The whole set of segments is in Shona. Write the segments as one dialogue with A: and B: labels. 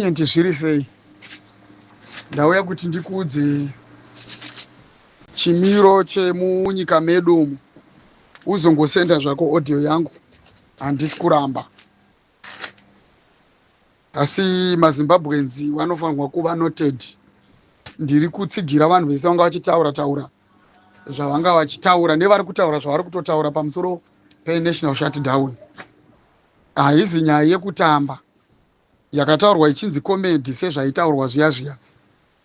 A: Kulient zviri sei? Ndauya kuti ndikuudze chimiro chemunyika medu umu. Uzongosenda zvako audio yangu, handisi kuramba. Asi maZimbabweans vanofanirwa kuva noted. Ndiri kutsigira vanhu vese vanga vachitaura taura zvavanga vachitaura nevari kutaura zvavari kutotaura pamusoro penational shutdown. Haizi nyaya yekutamba yakataurwa ichinzi comedy sezvaitaurwa zviya zviya.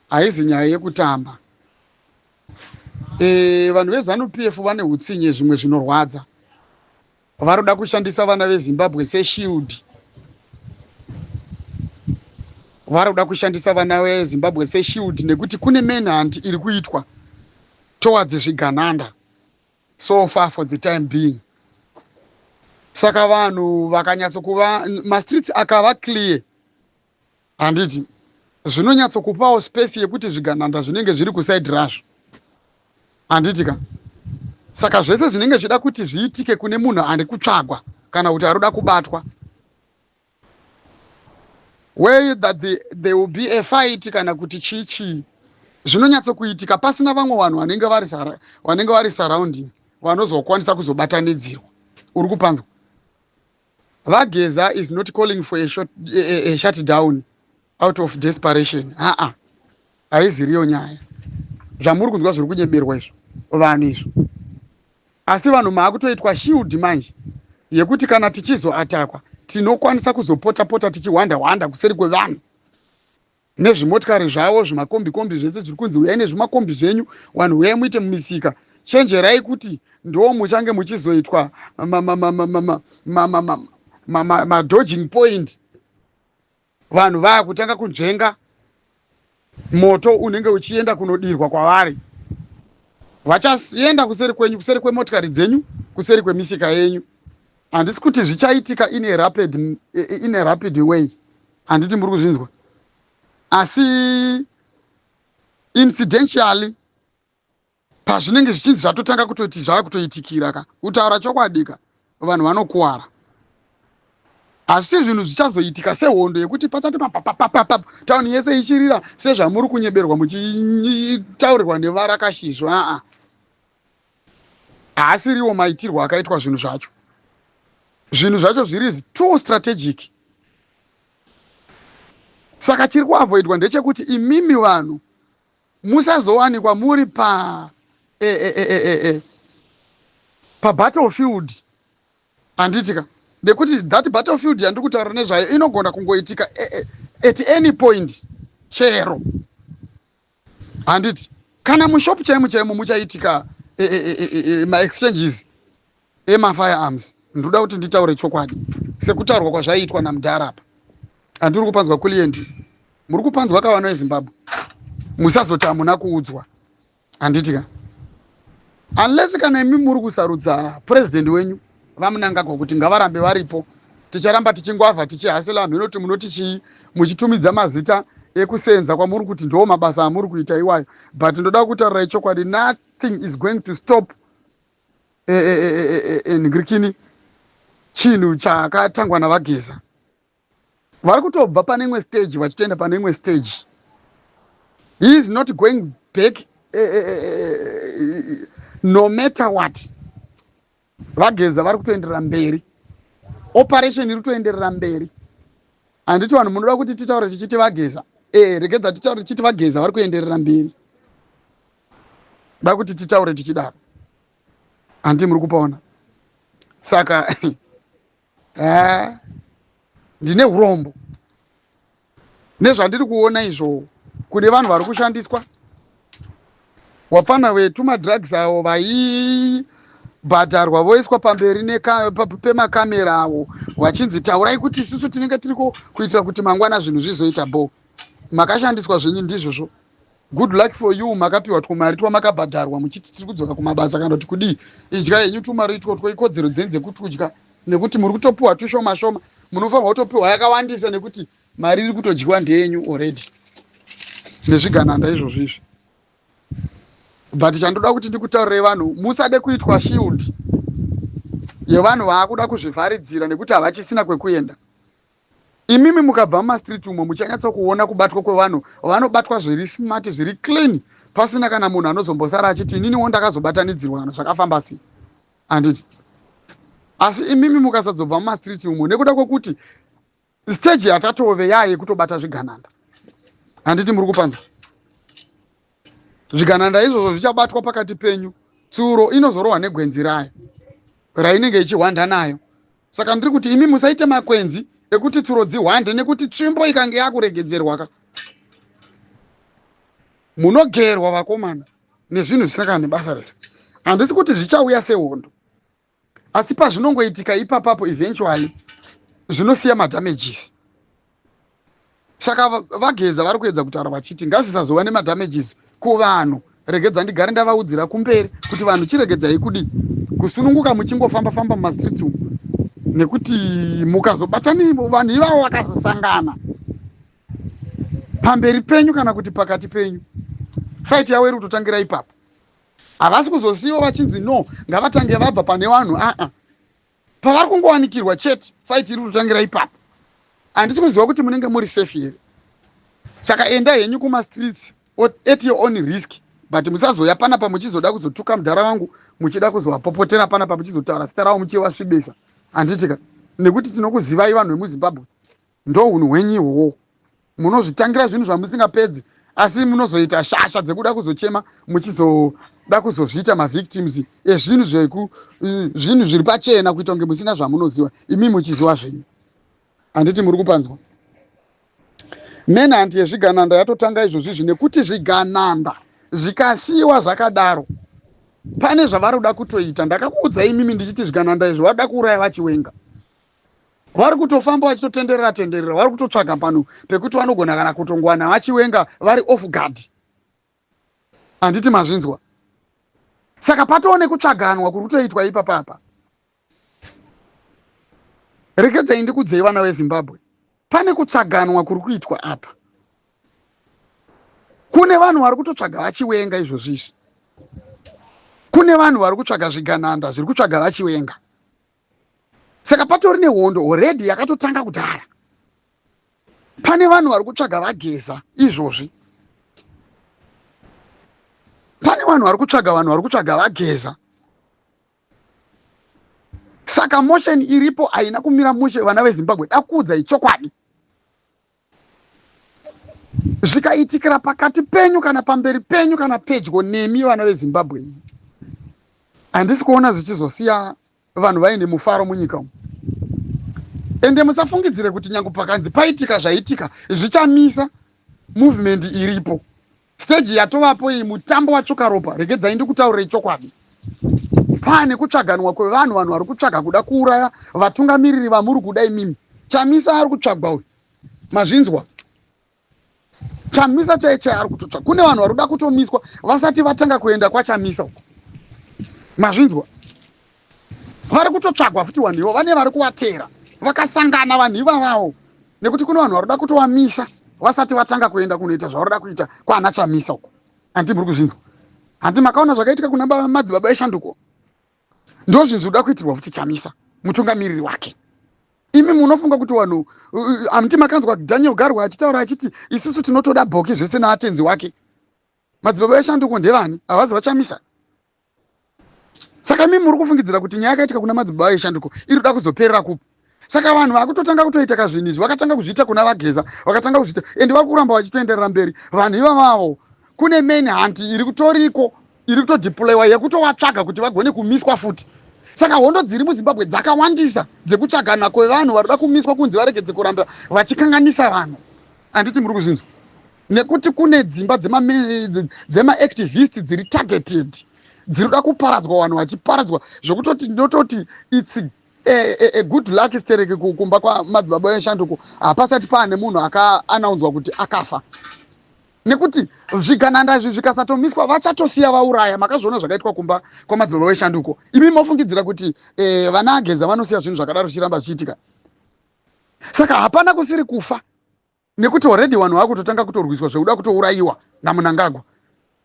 A: Haizi nyaya yekutamba. E, vanhu veZanu PF vane utsinye zvimwe zvinorwadza. Varoda kushandisa vana veZimbabwe seshield. Varoda kushandisa vana veZimbabwe seshield nekuti kune manhunt iri kuitwa towards zvigananda so far for the time being. Saka vanhu vakanyatsokuva mastreets akava clear handiti zvinonyatsokupawo space yekuti zvigananda zvinenge zviri kusaidi razvo handiti ka saka zvese zvinenge zvichida kuti zviitike kune munhu ari kutsvagwa kana kuti arikuda kubatwa where that there will be a fight kana kuti chii chii zvinonyatsokuitika pasina vamwe vanhu vanenge vari surrounding vanozokwanisa kuzobatanidzirwa. Uri kupanzwa? VaGeza is not calling for a shutdown out of desperation. Haa, haiziriyo nyaya. Zvamuri kunzwa zviri kunyeberwa izvo vanhu izvo, asi vanhu maakutoitwa shield manje yekuti kana tichizoatakwa tinokwanisa kuzopota pota tichihwanda hwanda kuseri kwevanhu nezvimotikari zvavo, zvimakombi kombi zvese zviri kunzi uyai nezvimakombi zvenyu vanhu, uyai muite mumisika. Chenjerai kuti ndo muchange muchizoitwa madodging point. Vanhu vaakutanga kunzvenga moto unenge uchienda kunodirwa kwavari, vachaenda kuseri kwenyu, kuseri kwemotikari dzenyu, kuseri kwemisika yenyu. Handisi kuti zvichaitika in a rapid way, handiti muri kuzvinzwa? Asi incidentally pazvinenge zvichinzi zvatotanga kutoti zvaakutoitikira ka, kutaura chokwadi ka, vanhu vanokuwara. Hazvisi zvinhu zvichazoitika sehondo yekuti patsati papapapapap tauni yese ichirira sezvamuri kunyeberwa muchitaurirwa nevarakashizvo. Aa, haasiriwo maitirwo akaitwa zvinhu zvacho. Zvinhu zvacho zviri too strategic. Saka chiri kuavoidwa ndechekuti imimi vanhu musazowanikwa muri pa e, e, e, e, e, pabattlefield, handiti ka? Nekuti that battlefield yandiri kutaura nezvayo inogona kungoitika at any point chero, handiti? Kana mushopu chaimo chaimo muchaitika maexchanges emafirearms. Ndoda kuti nditaure chokwadi sekutaurwa kwazvaiitwa namudharapa. Handiri kupanzwa, Kulient? Muri kupanzwa kavano eZimbabwe? Musazoti hamuna kuudzwa, handiti ka? Unless kana imi muri kusarudza purezidendi wenyu VaMnangagwa kuti ngavarambe varipo, ticharamba tichingwavha, tichihasela mhinoti munoti chii, muchitumidza mazita ekusenza kwamuri kuti ndo mabasa amuri kuita iwayo. But ndoda kutaurirai chokwadi, nothing is going to stop ngirikini chinhu chakatangwa naVaGeza. Vari kutobva pane imwe stage vachitoenda pane imwe stage. He is not going back no matter what. VaGeza vari kutoenderera mberi, operation iri kutoenderera mberi, handiti? Vanhu munoda kuti titaure tichiti VaGeza, regedza titaure tichiti VaGeza vari kuenderera mberi. Da kuti titaure tichidaro, handi muri kupaona? Saka ndine urombo nezvandiri kuona izvo. Kune vanhu vari kushandiswa, wapfana vetumadrugs avo vaibhadharwa voiswa pamberi pemakamera avo vachinzi taurai kuti isusu tinenge tiriko kuitira kuti mangwana zvinhu zvizoita bo. Makashandiswa zvenyu, ndizvozvo. Good luck for you. Makapiwa twumari twamakabhadharwa muchiti tiri kudzoka kumabasa kana kuti kudii. Idya henyu tumari itwotwo, ikodzero dzenyu dzekutudya, nekuti muri kutopiwa tushoma shoma. Munofanirwa kutopiwa yakawandisa nekuti mari iri kutodyiwa ndeyenyu already nezvigananda izvozvo izvi. But chandoda kuti ndikutaurire vanhu, musade kuitwa shield yevanhu vaakuda kuzvivharidzira nekuti havachisina kwekuenda. Imimi mukabva mumastreet umo, muchanyatsa kuona kubatwa kwevanhu. Vanobatwa zviri smart, zviri clean, pasina kana munhu anozombosara achiti, "Ininiwo ndakazobatanidzirwa," kana zvakafamba sei, handiti? Asi imimi mukasadzobva mumastreet umo, nekuda kwekuti stage yatatove yaye kutobata zvigananda, handiti muri kupanza? Zvigananda izvozvo zvichabatwa pakati penyu. Tsuro inozorohwa negwenzi rayo rainenge ichihwanda nayo. Saka ndiri kuti imi musaite makwenzi ekuti tsuro dzihwande, nekuti tsvimbo ikange yakuregedzerwa ka, munogerwa, vakomana, nezvinhu zvisina kana nebasa rese. Handisi kuti zvichauya sehondo, asi pazvinongoitika ipapapo, eventually zvinosiya madamages. Saka vaGeza vari kuedza kutaura vachiti ngazvisazova nemadamages kuvanhu. Regedza ndigare ndavaudzira kumberi kuti vanhu, chiregedzai kudi kusununguka muchingofamba famba mumastreets umu, nekuti mukazobatani vanhu ivavo vakazosangana pamberi penyu kana kuti pakati penyu, fight yavo iri kutotangira ipapo. Havasi kuzosiyiwa vachinzi, "No, ngavatange vabva pane vanhu." Aa, pavari kungowanikirwa chete, fight iri kutotangira ipapo. Handisi kuziva kuti munenge muri safe here. Saka enda henyu kumastreets at your own risk, but musazoya panapa muchizoda kuzotuka mudhara wangu, muchida kuzovapopotera panapa, muchizotaura zita ravo muchivasvibesa, handitika? Nekuti tinokuzivai, vanhu vemuZimbabwe, ndo unhu hwenyu ihwohwo. Munozvitangira zvinhu zvamusingapedzi, asi munozoita shasha dzekuda kuzochema, muchizoda kuzozviita mavictims ezvinhu zveku zvinhu zviri pachena kuita kunge musina zvamunoziva, imi muchiziva zvenyu, handiti muri kupanzwa? Manhunt yezvigananda yatotanga izvozvizvi, nekuti zvigananda zvikasiyiwa zvakadaro, pane zvavari kuda kutoita. Ndakakuudzai imimi ndichiti zvigananda izvi varoda kuuraya vaChiwenga. Vari kutofamba vachitotenderera tenderera, vari kutotsvaga pano pekuti vanogona kana kutongwana vaChiwenga vari off guard, handiti mazvinzwa? Saka patoone kutsvaganwa kuri kutoitwa ipapapa. Rekedzai ndikudzei, vana veZimbabwe, pane kutsvaganwa kuri kuitwa apa. Kune vanhu vari kutotsvaga vaChiwenga izvozvizvi. Kune vanhu vari kutsvaga, zvigananda zviri kutsvaga vaChiwenga. Saka patori nehondo already yakatotanga kudhara. Pane vanhu vari kutsvaga vaGeza izvozvi. Pane vanhu vari kutsvaga, vanhu vari kutsvaga vaGeza. Saka motion iripo haina kumira mushe, vana veZimbabwe. Dakuudzai chokwadi, zvikaitikira pakati penyu kana pamberi penyu kana pedyo nemi, vana veZimbabwe, iyi handisi kuona zvichizosiya vanhu vaine mufaro munyika umu. Ende musafungidzire kuti nyange pakanzi paitika zvaitika, zvichamisa movement iripo. Stage yatovapo iyi, mutambo watsvuka ropa. Regedzai ndikutaurire chokwadi, pane kutsvaganwa kwevanhu. Vanhu vari kutsvaga kuda kuuraya vatungamiriri vamuri kuda imimi. Chamisa ari kutsvagwa uyu, mazvinzwa? Chamisa chai chai ari kutotsvaga. Kune vanhu vari kuda kutomiswa vasati vatanga kuenda kwaChamisa uko, mazvinzwa? Vari kutotsvagwa futi vanhu ivo, vane vari kuvatera vakasangana vanhu ivavavo, nekuti kune vanhu vari kuda kutovamisa vasati vatanga kuenda kunoita zvavari kuda kuita kwana Chamisa uko, handi muri kuzvinzwa? Handi makaona zvakaitika kuna madzibaba eshanduko? Ndo zvinhu zvinoda kuitirwa futi Chamisa, mutungamiriri wake. Imi munofunga kuti vanhu, hamuti makanzwa Daniel Garwe achitaura achiti, "Isusu tinotoda bhoki zvese naatenzi wake"? Madzibaba eshanduko ndevani? Havazi vaChamisa? Saka imi muri kufungidzira kuti nyaya yakaitika kuna madzibaba eshanduko iri kuda kuzoperera kupi? Saka vanhu vakutotanga kutoita kazvinhu izvi, vakatanga kuzviita kuna vaGeza, vakatanga kuzviita, ende vari kuramba vachitenderera mberi vanhu ivavavo. Kune manhunt iri kutoriko, iri kutodeployiwa, yekutovatsvaga kuti vagone kumiswa futi. Saka hondo dziri muZimbabwe dzakawandisa, dzekutsvagana kwevanhu vari kuda kumiswa kunzi varegedze kuramba vachikanganisa vanhu, handiti muri kuzinzwa? Nekuti kune dzimba dzemaactivist dziri targeted, dziri kuda kuparadzwa, vanhu vachiparadzwa zvekutoti ndinototi it's a good luck stereke kumba kwamadzibaba eshanduko hapasati paane munhu akaanaunzwa kuti akafa, nekuti zvigananda izvi zvikasatomiswa, vachatosiya vauraya. Makazviona zvakaitwa kumba kwamadzibaba veshanduko. Imi mofungidzira kuti vana aGeza vanosiya zvinhu zvakadaro zvichiramba zvichiitika? Saka hapana kusiri kufa, nekuti already vanhu vakutotanga kutorwiswa zvekuda kutourayiwa naMunangagwa.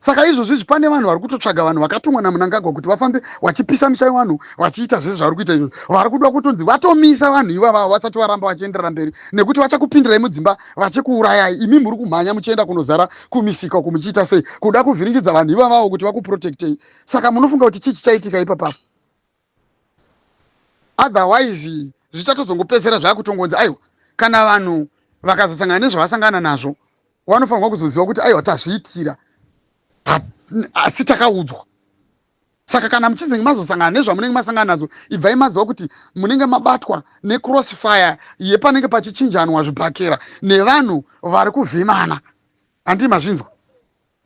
A: Saka izvozvi izvi pane vanhu vari kutotsvaga vanhu vakatumwa naMnangagwa kuti vafambe vachipisa misha yevanhu, vachiita zvese zvavari kuita izvozvo. Vari kuda kutonzi vatomisa vanhu ivava vasati varamba vachienderera mberi, nekuti vachakupindirai mudzimba vachikuurayai. Imi muri kumhanya muchienda kunozara kumisika uku muchiita sei, kuda kuvhiringidza vanhu ivavavo kuti vakuprotectei. Saka munofunga kuti chii chichaitika ipapapo? Otherwise zvichatozongopedzisira zvakutongonzi aiwa, kana vanhu vakazosangana nezvavasangana nazvo, vanofanirwa kuzoziva kuti aiwa, tazviitira, asi takaudzwa. Saka kana muchinzi mazosangana nezvamunenge masangana nazvo, ibvai maziva kuti munenge mabatwa necrossfire yepanenge pachichinjanwa zvibhakera nevanhu vari kuvhimana. Handii mazvinzwa?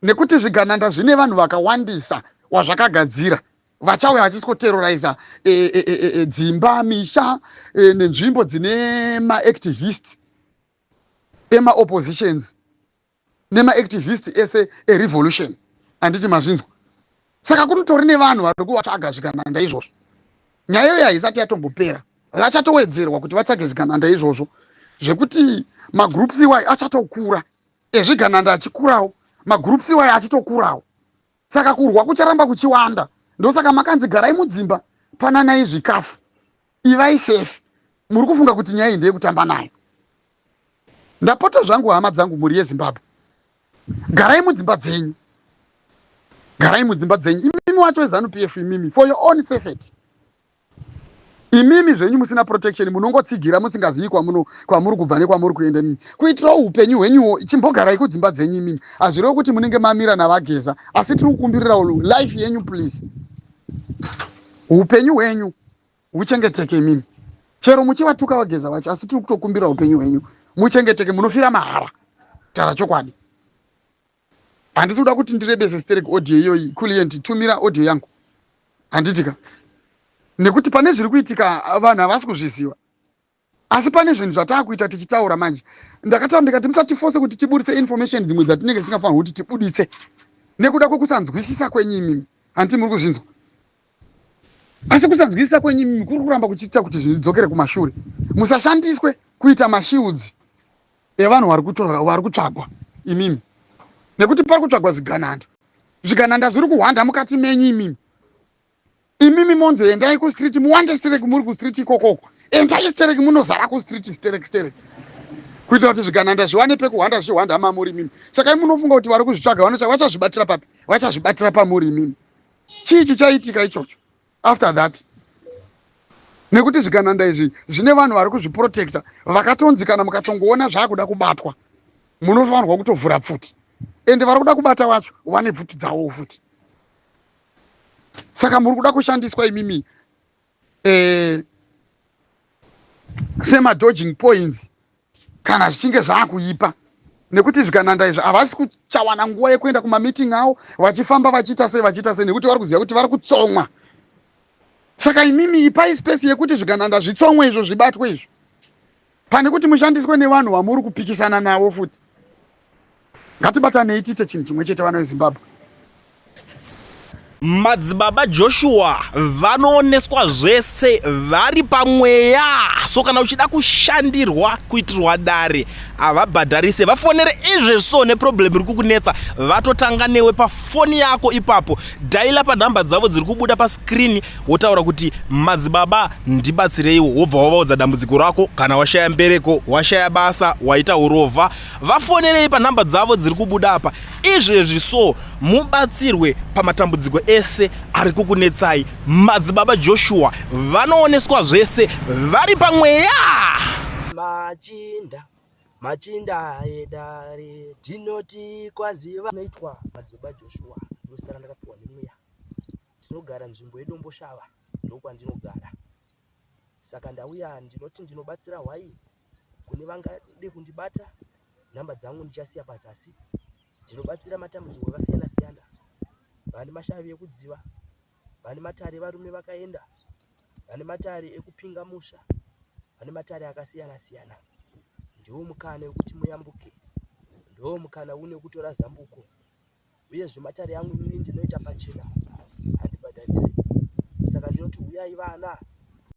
A: Nekuti zvigananda zvine vanhu vakawandisa wazvakagadzira, vachauya vachisikoterroriza dzimba, misha nenzvimbo dzine maactivist emaoppositions nemaactivist ese erevolution. Handiti mazvinzwa? Saka kunotori nevanhu vari kuvatsvaga zvigananda izvozvo. Nyaya iyoyo haisati yatombopera, vachatowedzerwa kuti vatsvage zvigananda izvozvo, zvekuti magroups iwayo achatokura, ezvigananda achikurawo, magroups iwayo achitokurawo. Saka kurwa kucharamba kuchiwanda. Ndosaka makanzi garai mudzimba, pananai zvikafu, ivai safe. Muri kufunga kuti nyaya iyi ndeyekutamba nayo? Ndapota zvangu, hama dzangu, mhuri yeZimbabwe, garai mudzimba dzenyu, garai mudzimba dzenyu. Imimi wacho weZANU PF, imimi, for your own safety, imimi zvenyu musina protection, munongotsigira musingazivi kwamuri kubva nekwamuri kuenda. Imimi, kuitirawo upenyu hwenyuwo, chimbogarai kudzimba dzenyu imimi. Hazvirevo kuti munenge mamira navaGeza, asi tiri kukumbirirawo life yenyu, please. Upenyu hwenyu huchengeteke imimi. Chero muchivatuka vaGeza vacho, asi tiri kutokumbira upenyu hwenyu muchengeteke. Munofira mahara, taura chokwadi. Handisi kuda kuti ndirebese sterek audio iyoyi. Client, tumira audio yangu, handitika? Nekuti pane zviri kuitika, vanhu havasi kuzviziva, asi pane zvinhu zvataakuita tichitaura manje. Ndakataura ndikati musatifose kuti tibudise information dzimwe dzatinenge tisingafanirwi kuti tibudise nekuda kwekusanzwisisa kwenyu imimi. Handiti muri kuzvinzwa? Asi kusanzwisisa kwenyu imimi kuri kuramba kuchiita kuti zvinhu zvidzokere kumashure. Musashandiswe kuita mashields evanhu vari kutsvagwa imimi, nekuti pari kutsvagwa zvigananda. Zvigananda zviri kuhwanda mukati menyu imimi. Imimi monzi endai kustreet, muwande sterek. Muri kustreet ikokoko, endai sterek, munozara kustreet sterek sterek, kuitira kuti zvigananda zviwane pekuhwanda, zvichihwanda mamuri imimi. Saka imi munofunga kuti vari kuzvitsvaga vachazvibatira papi? Vachazvibatira pamuri imimi. Chii chichaitika ichocho after that? Nekuti zvigananda izvi zvine vanhu vari kuzviprotecta, vakatonzi kana mukatongoona zvaakuda kubatwa, munofanirwa kutovhura pfuti, ende vari kuda kubata vacho vane pfuti dzavowo futi. Saka muri kuda kushandiswa imimi semadodging points kana zvichinge zvaakuipa, nekuti zvigananda izvi havasi kuchawana nguva yekuenda kumameeting avo vachifamba vachiita sei, vachiita sei, nekuti vari kuziva kuti vari kutsomwa. Saka imimi ipai space yekuti zvigananda zvitsomwe izvo, zvibatwe izvo, pane kuti mushandiswe nevanhu vamuri kupikisana navo futi. Ngatibatanei tiite chinhu chimwe chete, vana veZimbabwe.
B: Madzibaba Joshua vanooneswa zvese vari pamweya. So kana uchida kushandirwa, kuitirwa dare, havabhadharise. Vafonere izvezvo neproblem iri kukunetsa, vatotanga newe pafoni yako ipapo. Dhaila panhamba dzavo dziri kubuda paskrini, wotaura kuti, "Madzibaba, ndibatsireiwo," wobva wavaudza dambudziko rako. Kana washaya mbereko, washaya basa, waita urovha, vafonerei panhamba dzavo dziri kubuda apa izvezvi, so mubatsirwe pamatambudziko ese ari kukunetsai. Madzibaba Joshua vanooneswa zvese vari pamweya.
C: Machinda, machinda edare, tinoti kwaziva noitwa Madzibaba Joshua, ndosara ndakapiwa nemweya. Tinogara nzvimbo yeDomboshava, ndokwandinogara. Saka ndauya, ndinoti ndinobatsira hwai kune vangade kundibata. Nhamba dzangu ndichasiya pazasi. Ndinobatsira matambudziko akasiyana siyana, vane mashavi ekudziva, vane matare evarume vakaenda, vane matare ekupinga musha, vane matare akasiyana siyana. Ndiwo mukana wekuti muyambuke, ndiwo mukana une wekutora zambuko. Uyezve matare angu inini ndinoita pachena, handibhadharisi. Saka ndinoti uyai vana.